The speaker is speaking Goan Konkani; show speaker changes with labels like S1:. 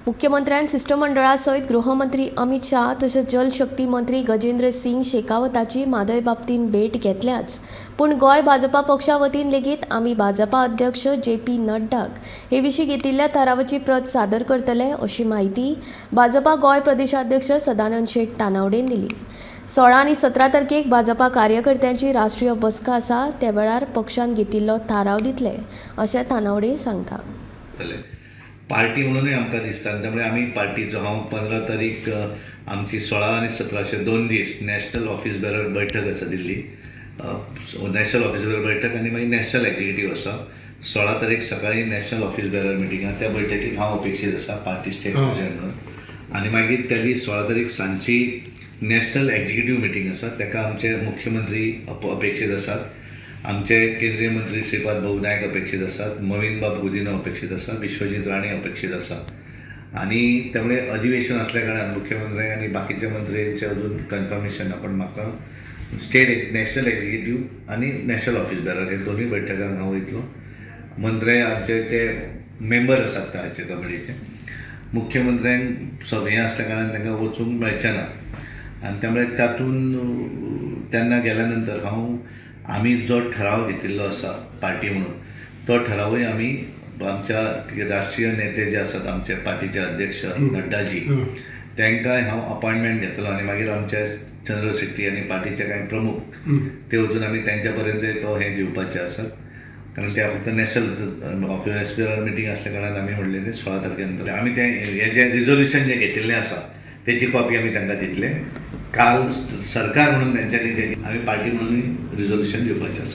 S1: मुख्यमंत्र्यान शिश्टमंडळा सयत गृहमंत्री अमित शाह तशेंच जलशक्ती मंत्री गजेंद्र सिंग शेखावताची म्हादय बाबतींत भेट घेतल्याच, पूण गोंय भाजपा पक्षा वतीन लेगीत आमी भाजपा अध्यक्ष जे पी नड्डाक हे विशीं घेतिल्ल्या थारावाची प्रत सादर करतले अशी म्हायती भाजपा गोंय प्रदेशाध्यक्ष सदानंद शेट तानावडेन दिली. 16 आनी 17 तारखेक भाजपा कार्यकर्त्यांची राष्ट्रीय बसका आसा, त्या वेळार पक्षान घेतिल्लो थाराव दितले अशें तानावडे सांगता.
S2: पार्टी म्हणूनय आमकां दिसता आनी त्यामुळे आमी पार्टीचो हांव 15 तारीख आमची 16 आनी 17 2 दीस नॅशनल ऑफिस बेरर बैठक आसा दिल्ली, नॅशनल ऑफिस बेरर बैठक आनी मागीर नॅशनल एक्झिक्युटीव आसा. 16 तारीख सकाळी नॅशनल ऑफिस बेरर मिटींग आसा, त्या बैठकीक हांव अपेक्षीत आसा पार्टी स्टेट प्रेसिडेंट म्हणून. आनी मागीर त्या दीस 16 तारीख सांजची नॅशनल एक्झिक्युटीव मिटींग आसा, ताका आमचे मुख्यमंत्री अपेक्षीत आसात, आमचे केंद्रीय मंत्री श्रीपाद भाऊ नायक अपेक्षीत आसात, मवीनबाब गुदिनो अपेक्षीत आसा, विश्वजीत राणे अपेक्षीत आसा. आनी त्यामुळे अधिवेशन असल्या कारणान मुख्यमंत्री आनी बाकीच्या मंत्र्यांचे अजून कन्फर्मेशन ना, पण म्हाका स्टेट नॅशनल एक्झिक्युटीव आनी नॅशनल ऑफिस बेरर हे दोनूय बैठकांक हांव वयतलो. मंत्री आमचे ते मेंबर आसात ताचे कमिटीचे, मुख्यमंत्र्यांक सगळें आसल्या कारणान तांकां वचूंक मेळचें ना आनी त्यामुळे तातूंत तेन्ना गेल्या नंतर हांव आमी जो ठराव घेतिल्लो आसा पार्टी म्हणून तो ठरावूय आमी आमच्या राष्ट्रीय नेते जे आसात आमचे पार्टीचे अध्यक्ष नड्डाजी तांकांय हांव अपॉयंटमेंट घेतलो आनी मागीर आमचे चंद्र शेट्टी आनी पार्टीचे कांय प्रमुख ते वचून आमी तेंच्या पर्यंत तो हें दिवपाचे आसात. कारण ते फक्त नॅशनल ऑफिस मिटींग आसल्या कारणान आमी म्हणलें तें 16 तारखे नंतर आमी तें हें जें रिजोल्युशन जें घेतिल्लें आसा तेची कॉपी आमी तांकां दितले. काल सरकार म्हणून तेंच्यांनी जे आमी पार्टी म्हणून रिजोल्युशन दिवपाचें आसा.